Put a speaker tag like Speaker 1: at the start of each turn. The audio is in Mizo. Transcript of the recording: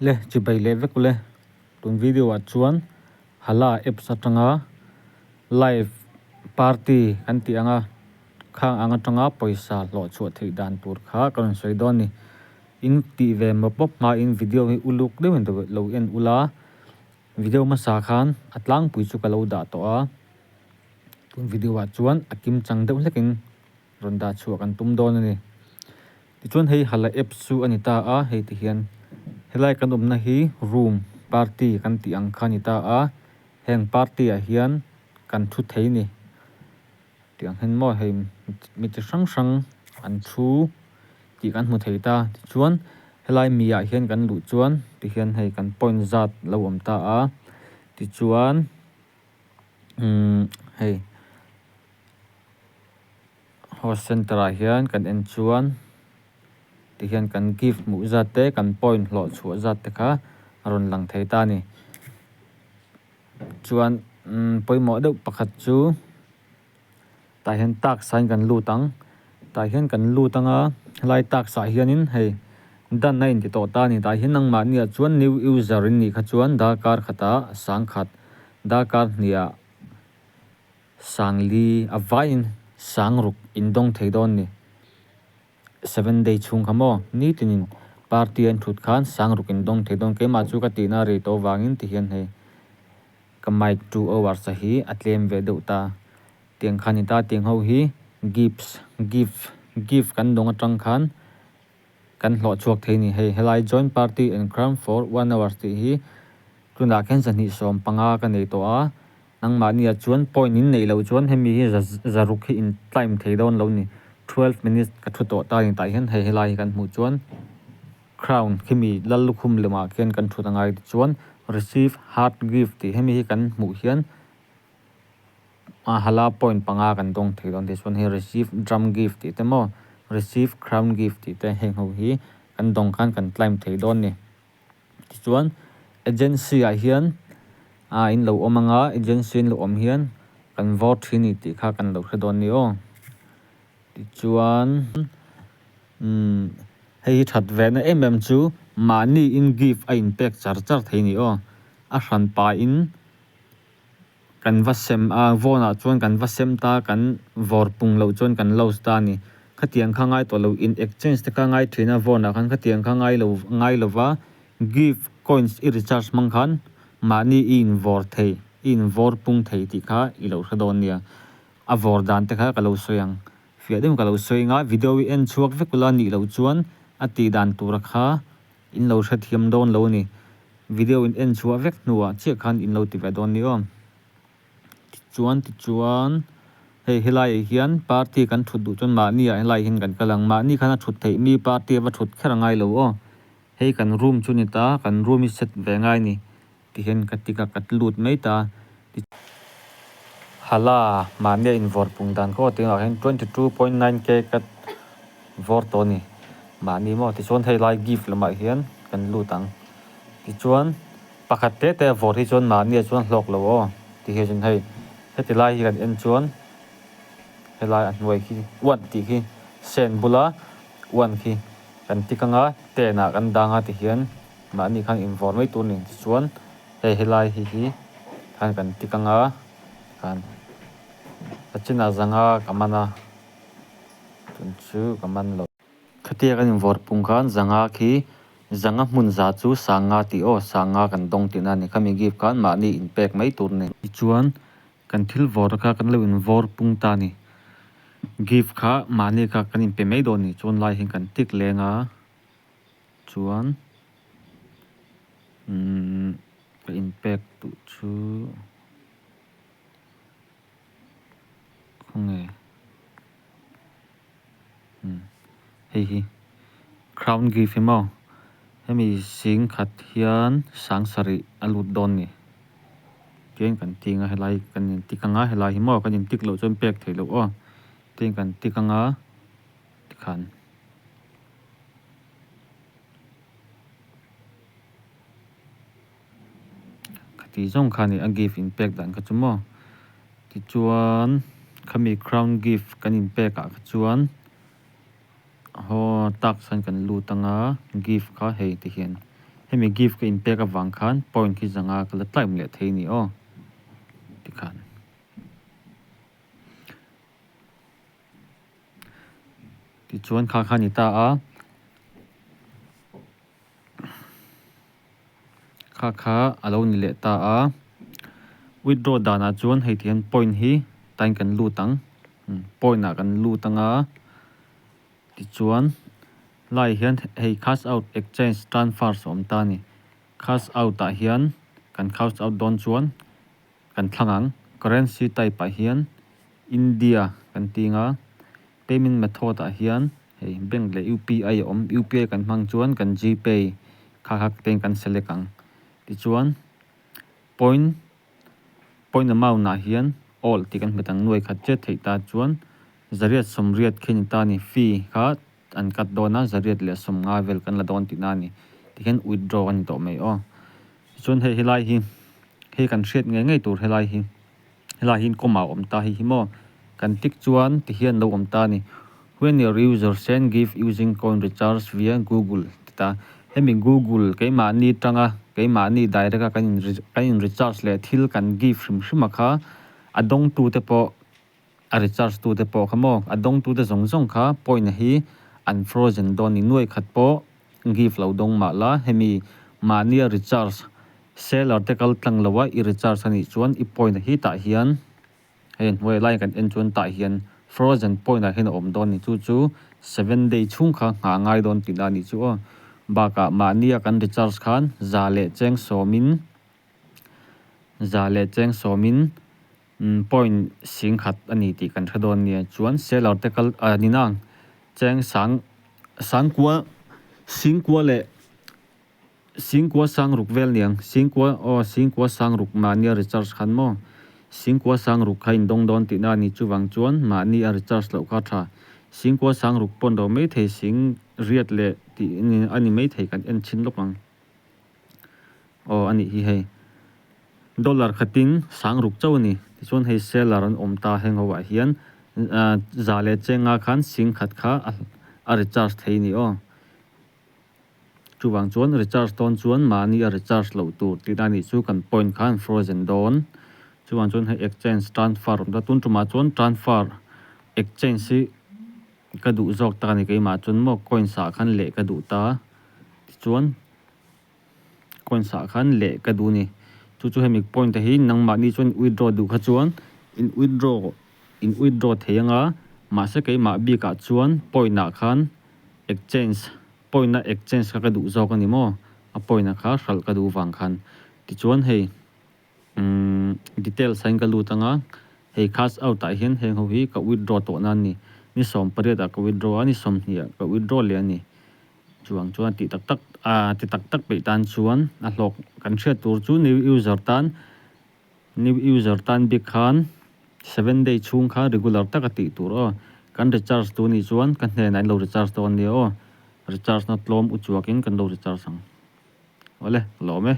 Speaker 1: Le chibai leh vek ule. Tun video ah chuan Hala apps atanga live party kan tih anga khang ang atanga pawisa hlawh chhuah theih dan tur kha ka rawn sawi dawn a ni. In tih ve mawp mawp hmain video hi uluk deuhin lo en ula, video hmasa khan a tlangpui chu ka lo dah tawh a, tun video ah chuan a kimchang deuh hlekin rawn dah chhuah kan tum dawn a ni. Tichuan hei Hala apps chu a ni ta a, hei ti hian helai kan awmna hi room party kan tih ang kha a ni ta a, heng party ah hian kan thu thei a ni. Tiang hian maw hei mi chi hrang hrang an thu tih kan hmu thei ta. Tichuan helai mi ah hian kan luh chuan tihian hei kan point zat lo awm ta a, tichuan umm hei. Host center ah hian kan en chuan tihian kan gift hmuh zat te kan point hlawh chhuah zat te kha a rawn lang thei ta a ni. Chuan umm pawimawh deuh pakhat chu tah hian task ah hian kan lut ang tah hian kan lut anga helai task ah hianin hei dan a inti tawh ta a ni tah hian nangmahni ah chuan new user in nih kha chuan darkar khatah sangkhat darkar hnih ah. Sangli a vaiin sangruk in dawng thei dawn ni. Seven day chhung kha maw? Nitinin party an thut khan sangruk in dawng thei dawn. Keimah chu ka tihna rei tawh vangin ti hian hei ka mic 2 hours a hi a tlem ve deuh ta. Tiang kha ni ta tiang ho hi gifts gift gift kan dawng atang khan kan hlawh chhuak thei ni. Hei helai join party and crown for 1 hours tih hi tunah khian 275 ka nei tawh a. Nangmahniah chuan point in neih loh chuan hemi hi zaruk hi in climb thei dawn lo ni. 12 minutes ka thu tawh ta a ni tah hian hei helai hi kan hmuh chuan crown khimi lal lukhum lemah khian kan thut angai tichuan receive heart gift tih hemi hi kan hmuh hian a hala point panga kan dawng thei dawn tichuan hei receive drum gift tih te maw receive crown gift tih te heng ho hi kan dawng khan kan climb thei dawn ni. Tichuan agency ah hian ah in lo awm anga agency in lo awm hian kan vote thin a ni tih kha kan lo hre dawn a ni aw. Tichuan umm hei hi that ve na em em chu mahni in gift a in pek char char thei a ni aw. A hran pahin Kan va sem a, vawn ah chuan kan va sem ta, kan vawr pung loh chuan kan loss ta a ni. Khatiang kha ngai tawh lo, in exchange te kha ngai thin a, vawn ah khan khatiang kha ngai lo ngai lo va, gift coins i recharge hmang khan mahni i in vawr thei, i in vawr pung thei tih kha i lo hre dawn nia. A vawr dan te kha ka lo sawi ang. Fiah deuhin ka lo sawi ang a, video i en chhuak vek ula nih loh chuan a tih dan tura kha In lo hrethiam dawn lo a ni. Video in en chhuah vek hnuah chiah khan in lo ti ve dawn ni aw. Tichuan tichuan hei helaiah hian party kan thut duh chuan mahni ah helaiah hian kan kal ang. Mahni khan a thut theih mi party a va thut kher a ngai lo aw. Hei kan room chu ni ta, kan room hi set ve ngai a ni. Tihian ka tik a, ka lut mai ta. Hala, mahni a invawr pung dan khaw tih ah hian 22.9 K ka vawr tawh a ni. Mahni maw tichuan hei lai gift lamah hian kan lut ang. Tichuan pakhat te te a vawr hi chuan mahni ah chuan hlawk lo aw ti hi chuan hei heti lai hi kan en chuan helai a hnuai khi uan tih khi sen bula uan khi kan tik anga ten ah kan dang a ti hian. Mahni khan invawr mai tur a ni tichuan hei helai hi hi khan kan tik anga khan a chinah zanga ka man a tun chu ka man lo. Khatia kan invawr pung khan zanga khi zanga hmun za chu sanga tih aw sanga kan dawng tihna a ni khami gift khan mahni inpek mai tur a ni. Tichuan kan thil vawr kha kan lo invawr pung ta a ni gift kha mahni kha kan inpe mai dawn a ni chuan lai hian kan tik leng a. Chuan umm ka inpek duh chu khawnge umm hei hi crown gift hi maw hemi sing khat hian sang sarih a lut dawn a ni tiang kan ti anga helai kan intik anga helai hi maw kan intik loh chuan pek theih loh aw tiang kan tik anga tikhan. Khati zawng kha a ni a gift in pek dan kha chu maw tichuan khami crown gift kan in pek ah kha chuan haw task hian kan lut anga gift kha hei ti hian. Hemi gift ka inpek avang khan point khi 500 ka la claim leh thei a ni aw tikhan. Tichuan kha kha a ni ta a, kha kha a lo ni leh ta a. Withdraw danah chuan hei ti hian point hi tain kan lut ang, point ah kan lut ang a, tichuan lai hian hei cash out exchange transfers a awm ta a ni. Cash out ah hian kan cash out dawn chuan kan thlang ang. Currency type ah hian India kan ti ang a, payment method ah hian hei bank leh UPI a awm, UPI kan hmang chuan kan Gpay kha kha te kan select ang. Tichuan point point amount ah hian all tih kan hmet ang nuai khat chiah theih ta chuan 880 khi a ni ta a ni, fee kha an cut dawn a, 850 vel kan la dawn tihna a ni. Tikhian withdraw a ni tawh mai aw. Tichuan hei helai hi hei kan hriat ngei ngei tur helai hi helai hi comma a awm ta hei hi maw kan tick chuan tihian lo awm ta a ni. When your user send gift using coin recharge via Google ti ta hemi Google keimahni tanga keimahni direct a kan in kan in recharge leh thil kan gift hrim hrim a kha a dawngtu te pawh A recharge tu te pawh kha maw? A dawng tu te zawng zawng kha point a hi an frozen dawn ni nuai khat pawh gift lo dawng mah la hemi mahnia recharge seller te kal tlang lo a i recharge a nih chuan i point a hi tah hian hei hnuai lai kan en chuan tah hian frozen point ah hian a awm dawn ni chu chu 7 day chhung kha nghah ngai dawn tihna a nih chu aw bakah mahnia kan recharge khan 110in 110in Point 10,000 a ni tih kan hre dawn nia. Chuan seller te kal a ni nang cheng sang sangkua singkua leh singkua sangruk vel niang singkua aw singkua sangruk mahnia recharge khan maw singkua sangruk kha indawng dawn tihna a ni chuvang chuan mahni a recharge loh kha tha singkua sangruk pawn ro mai thei sing riat leh tih a ni mai thei kan en chhin lawk ang. Aw a nih hi hei. Dollar khatin 6000 chauh a ni. Tichuan hei seller an awm ta heng ho ah hian 110 khan 10,000 kha a recharge thei a ni aw. Chuvang chuan recharge dawn chuan mahni a recharge loh tur tihna a nih chu kan point kha an frozen dawn. Chuvang chuan hei exchange transfer awm ta tun tumah chuan transfer exchange hi ka duh zawk tak a ni keimah chuan maw coins ah khan leh ka duh ta tichuan. Coins ah khan leh ka duh a ni. Chu chu hemi point te hi nangmahni chuan withdraw duh kha chuan in withdraw in withdraw thei anga mahse keimah bikah chuan point ah khan exchange point a exchange kha ka duh zawk a ni maw a point ah kha hralh ka duh vang khan tichuan hei umm details ah hian ka lut anga hei cash out ah hian heng ho hi ka withdraw tawh na a ni ni 18 ah ka withdraw a ni 20 ah ka withdraw leh a ni. Chuang chuan tih tak tak a ti tak tak peih tan chuan a hlawk kan hriat tur chu new user tan new user tan bik khan 7 day chhung kha regular taka tih tur aw kan recharge tu nih chuan ka hnenah in lo recharge dawn nia aw recharge na tlawm uchuakin kan lo recharge ang awle ka lawm e.